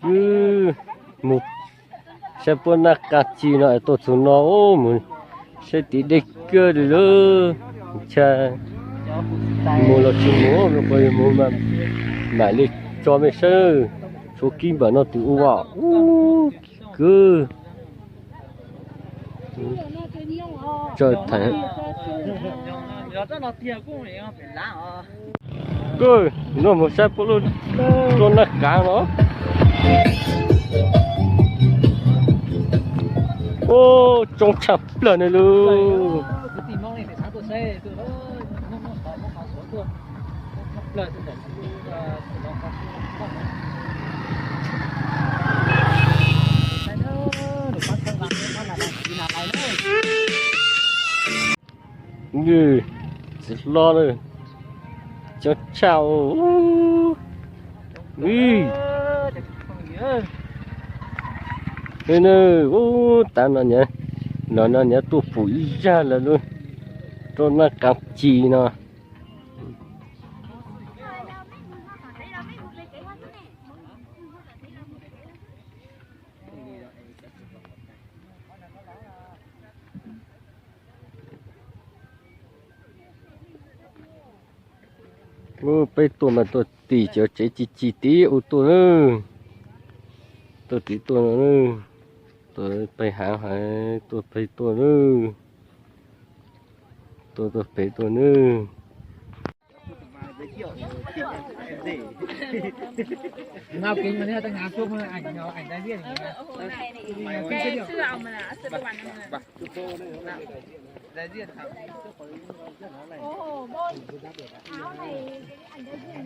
Wb mus saib puab nab qaab ci no es tuaj txug no, mus saib tim deb kawg li lawm. Ntshe mus los tsis mus, mus mas mam li tso mej saib. Tshuav kib npaum no twb ua ub kawg. Tsaws theem. Koj, no mus saib puab lub roob nab qav no. Ub, coob tshaj plawg ne lub. Txiv hlob na, coob tshaj. Ub, tav no, no no nyias tuaj pum ib zag lawm lub roob nab qav ci no. Ub, peb tuaj mas tuaj tim cov tsev ci ci tim ub tuaj na. Tuaj tim tuaj no na. Tuaj pem haav hais tuaj pem tuaj na. Tuaj tuaj pem tuaj na.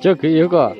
Cov kwv yog koj.